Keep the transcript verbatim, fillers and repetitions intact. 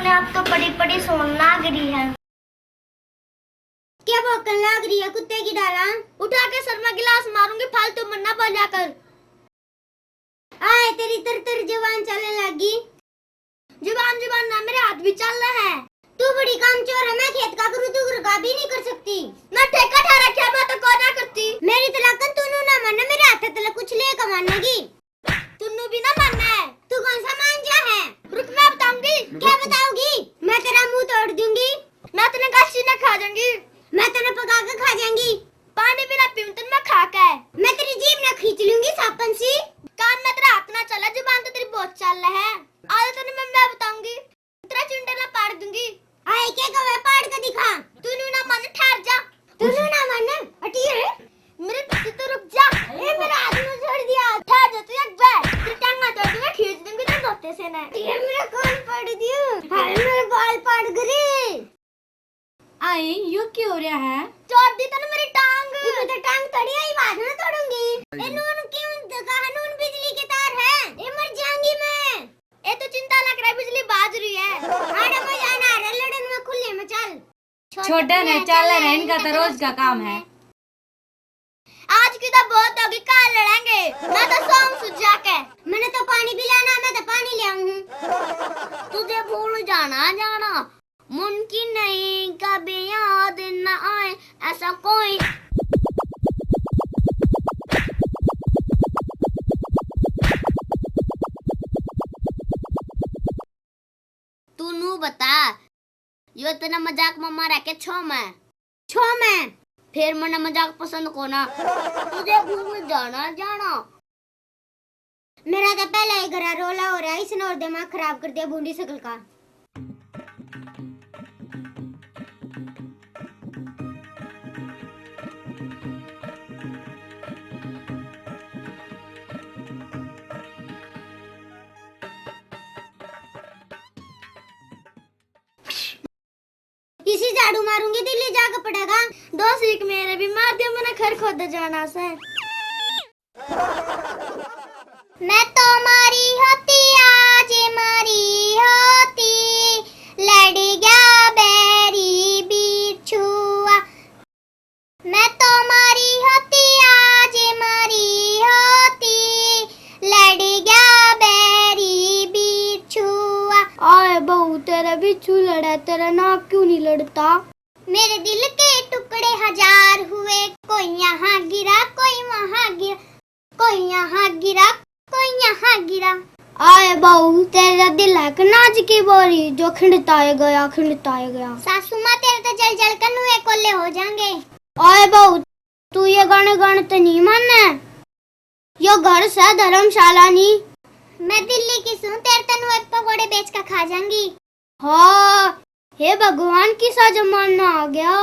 ने आप तो पड़ी पड़ी सोन लाग रही है। क्या भौंकन लाग रही है कुत्ते की डाला? उठा के सर में गिलास मारूंगी, फालतू मन्ना बोलिया कर। आए, तेरी तर तर जबान चलने लगी। जुबान जुबान ना, मेरे हाथ भी चल रहा है। तू बड़ी कामचोर है, मैं खेत का करूँ, तू घर का भी नहीं कर सकती। ना ठेका ठा रखा, मैं तो कोना करती। मेरी तलाकन तू नू ना माने, मेरे हाथ तले कुछ लेकर मानेगी। तू नू भी ना माने। तू कौन सा मान जा है? रुक, मैं बताऊंगी। क्या बताओगी? मैं तेरा मुंह तोड़ दूंगी। मैं तने गासी ना खा जाऊंगी। मैं तने पका के खा जाऊंगी। पानी भी ना पीऊं तन मैं खा के। मैं तेरी जीभ ना खींच लूंगी सापन सी। कान में तेरा हाथ ना चला, जुबान तो तेरी बहुत चाल है। आज तने मैं, मैं बताऊंगी, तेरा चुंडे ना पाड़ दूंगी। आए के कवे पाड़ के दिखा। तू नू ना मन, ठहर जा। तू नू ना मन, हटिए। मेरे पीछे तो रुक जा। ए, मेरा हाथ में छोड़ दिया। ठहर जा तू एक बार। तेरी टांगा तोड़ दूंगी, खींच दूंगी तो धोते से ना। ये मेरा कान पड़ दियो। हाय, मेरे बाल पड़ गए। आए, यो क्या हो रहा है? तोड़ दी तने मेरी टांग। इब तो टांग तोड़ी, आई बात ना तोड़ूंगी। ए नून क्यों कहा, नून बिजली के तार है। ए मर जाऊंगी मैं। ए तो चिंता ना करे, बिजली बाज रही है। आड़े मजा ना रे, लड़न में खुले में चल। छोटे ने चाल रहे, इनका तो रोज का काम है। आज की तो बहुत होगी, काल लड़ेंगे। मैं तो सोऊं सुझा के। मैंने तो पानी पिलाना, मैं तो पानी ले आऊं हूं। तुझे भूल जाना, जाना मुमकिन नहीं, कभी याद ना आए ऐसा कोई। तू नू बता, यो इतना मजाक में मारा के छो में? छो में। फिर मने मजाक पसंद कोना। तुझे भूल जाना, जाना। मेरा तो पहला ही घरा रोला हो रहा है, इसने और दिमाग खराब कर दिया भूंडी शकल का। इसी झाड़ू मारूंगी, दिल्ली जाके पड़ेगा। दो सीख मेरे भी मार दियो, मैंने घर खोद जाना से। मैं तो मारी होती, आज मारी होती, लड़ गया बैरी बिछुआ। मैं तो मारी होती, आज मारी होती, लड़ गया बैरी बिछुआ। आए बहू, तेरा बिच्छू लड़ा, तेरा नाक क्यों नहीं लड़ता? मेरे दिल के टुकड़े हजार हुए, कोई यहाँ गिरा, कोई वहाँ गिरा, कोई यहाँ गिरा, कोई यहाँ गिरा। आए बहू, तेरा दिल है कि नाज की बोरी, जो खिंडता है गया, खिंडता है गया। सासू माँ, तेरे तो जल जल कर नुए कोले हो जाएंगे। आए बहू, तू ये गाने गाने तो नहीं माने। यो घर से धर्मशाला नहीं। मैं दिल्ली की सूं, तेरे तनु एक पकौड़े बेच के खा जाऊंगी। हाँ, हे भगवान, किसा जमाना आ गया।